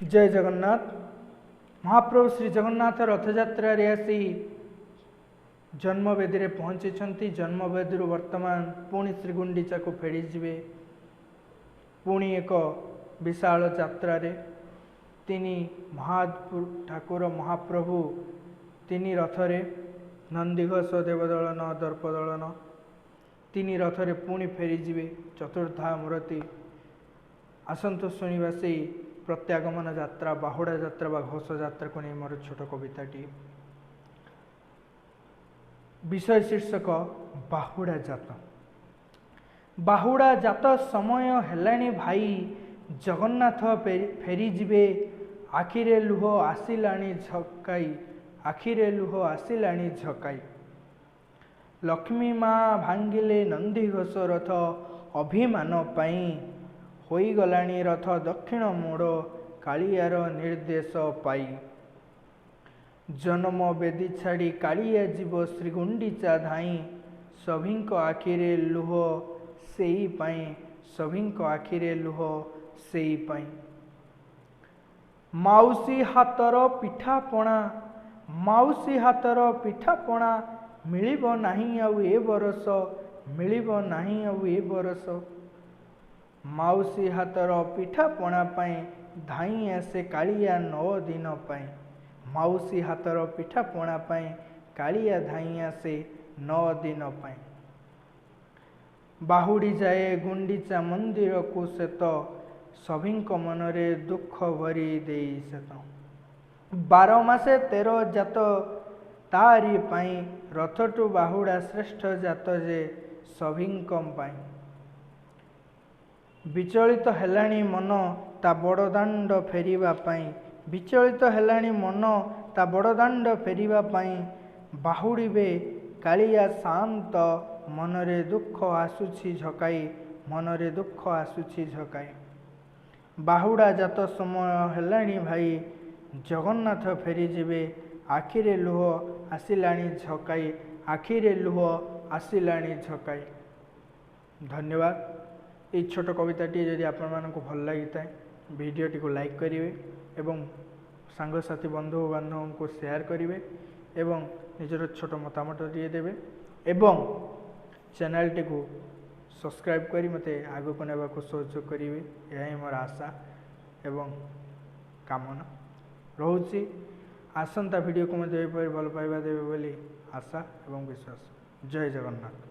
ଜୟ ଜଗନ୍ନାଥ। ମହାପ୍ରଭୁ ଶ୍ରୀ ଜଗନ୍ନାଥ ରଥଯାତ୍ରାରେ ଆସି ଜନ୍ମବେଦୀରେ ପହଞ୍ଚିଛନ୍ତି। ଜନ୍ମବେଦୀରୁ ବର୍ତ୍ତମାନ ପୁଣି ଶ୍ରୀଗୁଣ୍ଡିଚାକୁ ଫେରିଯିବେ। ପୁଣି ଏକ ବିଶାଳ ଯାତ୍ରାରେ ତିନି ମହା ଠାକୁର ମହାପ୍ରଭୁ ତିନି ରଥରେ, ନନ୍ଦିଘୋଷ, ଦେବଦଳନ, ଦର୍ପଦଳନ, ତିନି ରଥରେ ପୁଣି ଫେରିଯିବେ ଚତୁର୍ଦ୍ଧା ମୂରତି। ଆସନ୍ତୁ ଶୁଣିବା ସେଇ ପ୍ରତ୍ୟାଗମନ ଯାତ୍ରା, ବାହୁଡ଼ା ଯାତ୍ରା ବା ଘୋଷ ଯାତ୍ରାକୁ ନେଇ ମୋର ଛୋଟ କବିତାଟି। ବିଷୟ ଶୀର୍ଷକ ବାହୁଡ଼ା ଯାତ। ବାହୁଡ଼ା ଯାତ ସମୟ ହେଲାଣି ଭାଇ, ଜଗନ୍ନାଥ ଫେରିଯିବେ। ଆଖିରେ ଲୁହ ଆସିଲାଣି ଝକାଇ, ଆଖିରେ ଲୁହ ଆସିଲାଣି ଝକାଇ। ଲକ୍ଷ୍ମୀ ମା ଭାଙ୍ଗିଲେ ନନ୍ଦିଘୋଷ ରଥ ଅଭିମାନ ପାଇଁ, ହୋଇଗଲାଣି ରଥ ଦକ୍ଷିଣ ମୋଡ଼ କାଳିଆର ନିର୍ଦ୍ଦେଶ ପାଇ। ଜନମ ବେଦୀ ଛାଡ଼ି କାଳିଆ ଯିବ ଶ୍ରୀଗୁଣ୍ଡିଚା ଧାଇଁ, ସଭିଙ୍କ ଆଖିରେ ଲୁହ ସେଇ ପାଇଁ, ସଭିଙ୍କ ଆଖିରେ ଲୁହ ସେଇ ପାଇଁ। ମାଉସୀ ହାତର ପିଠାପଣା, ମାଉସୀ ହାତର ପିଠାପଣା ମିଳିବ ନାହିଁ ଆଉ ଏ ବରଷ, ମିଳିବ ନାହିଁ ଆଉ ଏ ବରଷ। ମାଉସୀ ହାତର ପିଠାପଣା ପାଇଁ ଧାଇଁ ଆସେ କାଳିଆ 9 ଦିନ ପାଇଁ, ମାଉସୀ ହାତର ପିଠାପଣା ପାଇଁ କାଳିଆ ଧାଇଁ ଆସେ 9 ଦିନ ପାଇଁ। ବାହୁଡ଼ି ଯାଏ ଗୁଣ୍ଡିଚା ମନ୍ଦିରକୁ ସେତ, ସଭିଙ୍କ ମନରେ ଦୁଃଖ ଭରି ଦେଇ ସେତ। 12 ମାସେ 13 ଜାତ ତାରି ପାଇଁ, ରଥଠୁ ବାହୁଡ଼ା ଶ୍ରେଷ୍ଠ ଜାତ ଯେ ସଭିଙ୍କ ପାଇଁ। ବିଚଳିତ ହେଲାଣି ମନ ତା ବଡ଼ଦାଣ୍ଡ ଫେରିବା ପାଇଁ, ବିଚଳିତ ହେଲାଣି ମନ ତା ବଡ଼ଦାଣ୍ଡ ଫେରିବା ପାଇଁ। ବାହୁଡ଼ିବେ କାଳିଆ ଶାନ୍ତ, ମନରେ ଦୁଃଖ ଆସୁଛି ଝକାଇ, ମନରେ ଦୁଃଖ ଆସୁଛି ଝକାଇ। ବାହୁଡ଼ା ଜାତ ସମୟ ହେଲାଣି ଭାଇ, ଜଗନ୍ନାଥ ଫେରିଯିବେ। ଆଖିରେ ଲୁହ ଆସିଲାଣି ଝକାଇ, ଆଖିରେ ଲୁହ ଆସିଲାଣି ଝକାଇ। ଧନ୍ୟବାଦ। ଏଇ ଛୋଟ କବିତାଟି ଯଦି ଆପଣମାନଙ୍କୁ ଭଲ ଲାଗିଥାଏ, ଭିଡ଼ିଓଟିକୁ ଲାଇକ୍ କରିବେ ଏବଂ ସାଙ୍ଗସାଥି ବନ୍ଧୁବାନ୍ଧବଙ୍କୁ ସେୟାର କରିବେ ଏବଂ ନିଜର ଛୋଟ ମତାମତଟିଏ ଦେବେ ଏବଂ ଚ୍ୟାନେଲଟିକୁ ସବସ୍କ୍ରାଇବ୍ କରି ମୋତେ ଆଗକୁ ନେବାକୁ ସହଯୋଗ କରିବେ। ଏହା ହିଁ ମୋର ଆଶା ଏବଂ କାମନା ରହୁଛି। ଆସନ୍ତା ଭିଡ଼ିଓକୁ ମଧ୍ୟ ଏହିପରି ଭଲ ପାଇବା ଦେବେ ବୋଲି ଆଶା ଏବଂ ବିଶ୍ୱାସ। ଜୟ ଜଗନ୍ନାଥ।